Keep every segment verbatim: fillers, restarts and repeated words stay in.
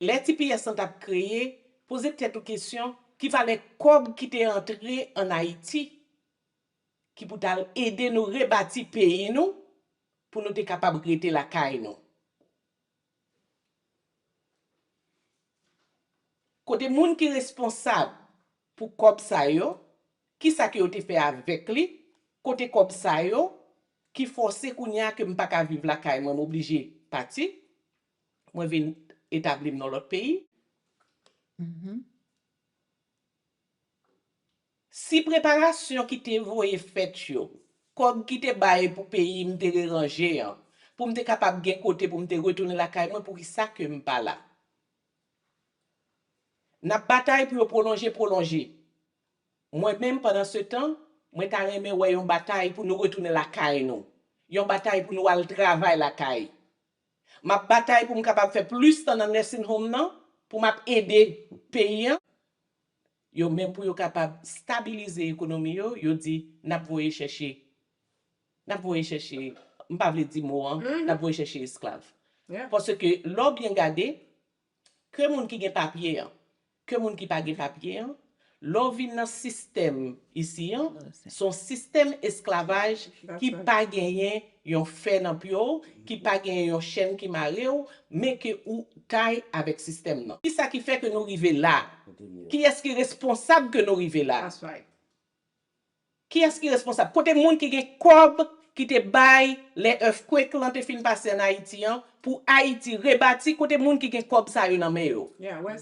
Lè T P S lan t ap kreye, poze tèt ou kesyon, ki valè kòb ki te antre ann Ayiti ki pou t al ede nou rebati peyi nou pou nou te kapab rete lakay nou? Kote moun ki responsab pou kòb sa yo, kisa ke yo te fè avèk li, kote kòb sa yo ki fòse kounye a ke m pa ka viv lakay mwen, m oblije pati, mwen vin etabli m nan lòt peyi. Si preparasyon ki te voye fèt yo, kòb ki te bay pou peyi m te reranje an, pou m te kapab gen kote pou m te retounen lakay mwen, poukisa ke m pa la? N ap batay pou yo pwolonje, pwolonje. Mwen menm, pandan se tan, mwen ta renmen wè yon batay pou nou retounen lakay nou. Yon batay pou nou al travay lakay. M ap batay pou m kapab fè plis tan nan nursing home nan, pou m ap ede peyi an. Yo menm pou yo kapab stabilize ekonomi yo, yo di, n ap voye chèche, n ap voye chèche, m pa vle di mo an, n ap voye chèche esklav. Paske lè w byen gade, ke moun ki gen papye an, ke moun ki pa gen papye an, lè w vin nan sistèm isi an, se yon sistèm esklavaj ki pa genyen yon fè nan pye w, ki pa genyen yon chèn ki mare w, men ke ou tay avèk sistèm nan. Kisa ki fè ke nou rive la? Kiyès ki responsab ke nou rive la? Kiyès ki responsab? Kote moun ki gen kòb ki te bay lè earthquake lan te fin pase ann Ayiti an, pou Ayiti rebati, kote moun ki gen kòb sa yo nan men yo? Where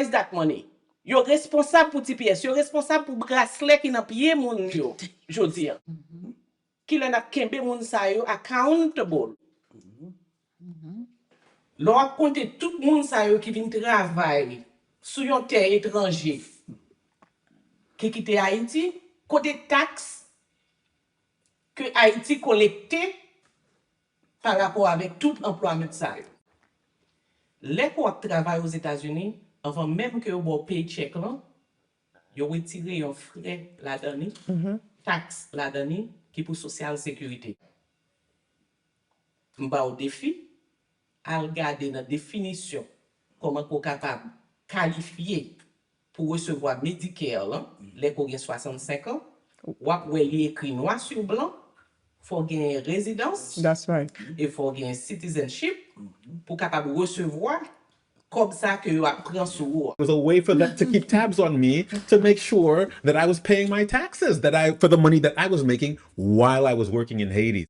is that money? Yo responsab pou T P S, yo responsab pou braslè ki nan pye moun yo jodi an. Kilè n ap kenbe moun sa yo accountable? Lè w ap konte tout moun sa yo ki vin travay sou yon tè etranje, ki kite Ayiti, kote taks ke Ayiti kolekte pa rapò avèk tout anplwamèt sa yo? Lè ke w ap travay Ozetazini, anvan menm ke yo ba w paycheck lan, yo retire yon frè ladan li, taks ladan li, ki pou sosyal sekirite. M ba w defi, al gade nan definisyon kòman ke w kapab kalifye pou resevwa Medicare lan, lè ke w gen swasannsenk an, w ap wè li ekri nwa sou blan, fò w gen rezidans, e fò w gen citizenship pou w kapab resevwa kòb sa ke yo ap pran sou ou an. It was a way for them to keep tabs on me to make sure that I was paying my taxes, that I for the money that I was making while I was working in Haiti.